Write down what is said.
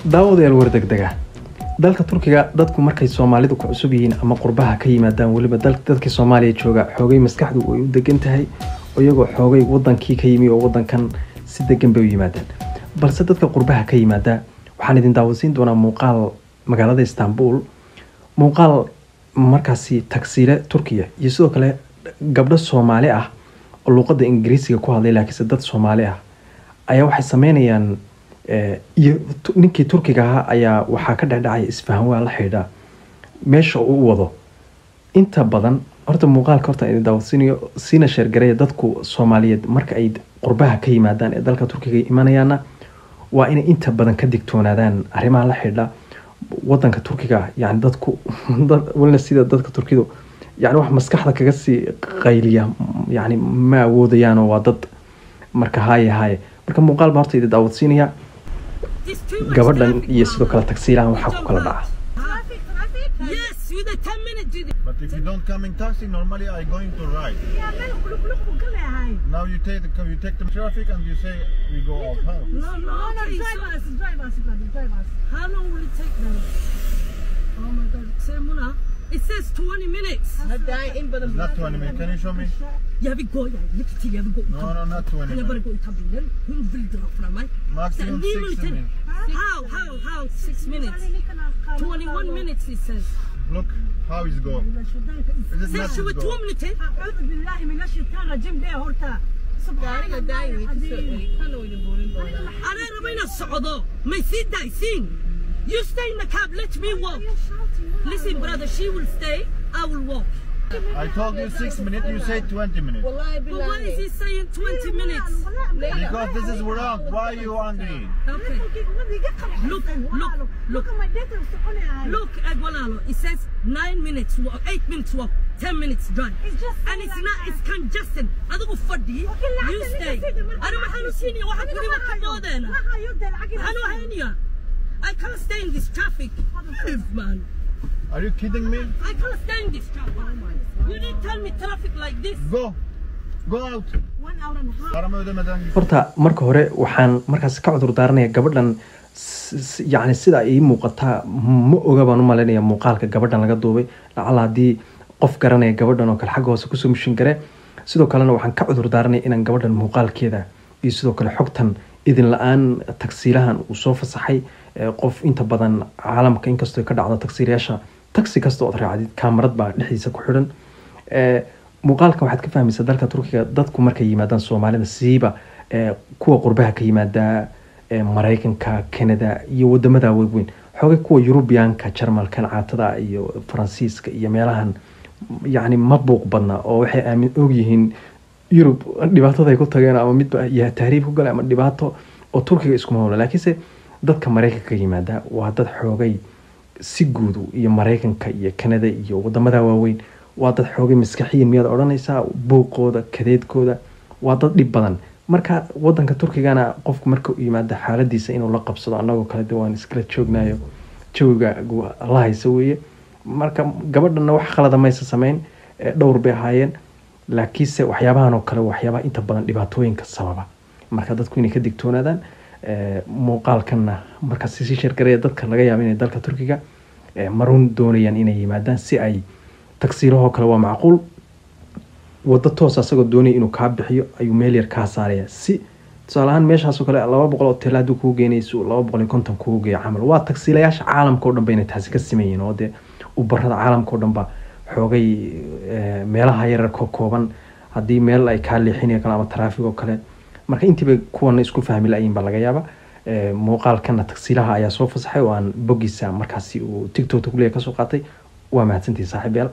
Daawadayaal, war degdega. Dalka Turkiga dadku markay Soomaalidu ku cusub yihiin ama qurbaha ka yimaadaan, weliba dadkii Soomaaliya jooga, xoogay maskaxdu way u degan tahay, iyagoo xoogay wadankii ka yimi oo wadankan si degan bay u yimaadaan. Balse dadka qurbaha ka yimaada, waxaan idin daawadsiin doonaa muuqaal magaalada Istanbul, muuqaal markaasi tagsiile Turkiya iyo sidoo kale gabdho Soomaali ah oo luuqadda Ingiriisiga ku hadlay, laakiinse dad Soomaali ah ayaa waxay sameynayaan iyo ninkii Turkiga ahaa ayaa waxaa ka dhexdhacaya isfahan waa la xidhiidha meesha uu u wado. Inta badan horta muuqaalka horta idin daawadsiinayo, siina share gareeya. Dadku Soomaaliyeed marka ay qurbaha ka yimaadaan ee dalka Turkiga imanayaana, waa inay inta badan ka digtoonaadaan arrimaha la xidhiidha wadanka Turkiga. Yani dadku walina sida dadka Turkidu, yani wax maskaxda kaga sii qayliya, yani ma awoodayaanoo waa dad marka haye haye. Marka muuqaal baa horta idin daawadsiinaya, gabadhan iyo sidoo kale tagsiilahan waxaa ku kala dhaca. Yes, with the 10 minutes. Do the But if you don't come in taxi, normally I going to ride. Now you take the traffic and you say we go out. How? No, no, okay, drive so us, drive us, brother, drive us. How long will it take then? Oh my God, say Muna. It says 20 minutes. It's not 20 minutes. Can you show me? Jeg vil gå, jeg vil jeg vil gå. No, not 20 Kan jeg bare minutes. Gå i tabellen? Hun vil dra fra meg. Maximum 6 minutes. How? 6 minutes. 21 minutes, it says. Look how it's go. Is it not Says she it's with go? 2 minutes. أعوذ بالله من الشيطان الرجيم ليه horta سبحان الله العظيم. Anaa raba inaad socdo. May sii daaysiin. You stay in the cab, let me walk. Listen, brother, she will stay, I will walk. I told you 6 minutes. You say 20 minutes. But why is he saying 20 minutes? Because this is wrong. Why you angry? Okay. Look, look, look. Look at walaalo. It says 9 minutes walk, 8 minutes walk, 10 minutes drive. It's just And it's not, it's congested. Adigu fadhi, you stay. Anigu maxaan u siinaya? Waxaan ku dhiba ka boodeena. Maxaan u haynayaa? I can't stay in this traffic. Leave, man. Are you kidding me? I can't stay in this traffic. You didn't tell me traffic like this. Go. Go out. 1 hour and a half. Paramı ödemeden git. Horta marka hore waxaan markaas ka cudur daaranaya gabadhan yacni sida ay ii muuqataa ma oga baan u malaynaya muuqaalka gabadhan laga duubay. Lacala haddii qof garanaya gabadhan oo kale, xagga hoose kusoo mishin gare. Sidoo kalena waxaan ka cudur daaranaya inaan gabadhan muuqaalkeeda iyo sidoo kale xogtan idin la-aan tagsiilahan uu soo fasaxay. Qof inta badan caalamka inkastoo ay ka dhacdo, tagsiilayaasha taxi kasta ood raacdid kaamarad baa dhexdiisa ku xidhan. Muuqaalkan waxaad ka fahmaysaa dalka Turkiga dadku markay yimaadaan, Soomaalida siiba, kuwa qurbaha ka yimaada, Maraykanka, Canada iyo wadamada waaweyn, xoogay kuwa Yurubiyaanka, Jarmalkan caatada iyo Faransiiska iyo meelahan, yacni ma buuq badna oo waxay aamin ogyihiin Yurub dhibaatada ay ku tageen ama midba ya tahriib ku galay ama dhibaato oo Turkiga iskuma howla. Laakiinse dadka Maraykanka ka yimaada waa dad xoogay si guud, iyo Maraykanka iyo Canada iyo wadamada waaweyn, waa dad xoogay maskaxiyan, miyaad odhanaysaa, buuqooda, kadeedkooda, waa dad dhib badan. Marka wadanka Turkigana qofku marka uu yimaado xaaladiisa inuu la qabsado, annagoo kale de waan iskala joognayo, jawiga la haysa weeye. Marka gabadhana wax khalada maysa sameyn, dhowr bay ahaayeen, laakiinse waxyaabahan oo kale waa waxyaabaha inta badan dhibaatooyinka sababa. Marka dadku inay ka digtoonaadaan. Muuqaalkanna markaas sii share gareeya dadka laga yaabo inay dalka Turkiga maruun doonayaan inay yimaadaan, si ay tagsiilahoo kale waa macquul waddo toos asagoo doonaya inuu kaa bixiyo ayuu meel yar kaa saaraya. Si tusaale ahaan meeshaasoo kale 200 oo tela hadduu kugu geenayso, si uu 250 kugu geeyo camal. Waa tagsiilayaasha caalamka oo dhan ba inay taasi ka sameeyeen, oo dee ubarada caalamka oo dhan ba xoogay meelaha yarar ka kooban haddii meel ay kaa leexinayo kale ama taraafig oo kale. Marka intiiba kuwana isku fahmi la-yiin baa laga yaaba. Muuqaalkana tagsiilaha ayaa soo fasaxay oo aan boggiisa markaasi uu TikTok kuleeyahay kasoo qaatay. Waa mahadsantihin, saaxiibayaal.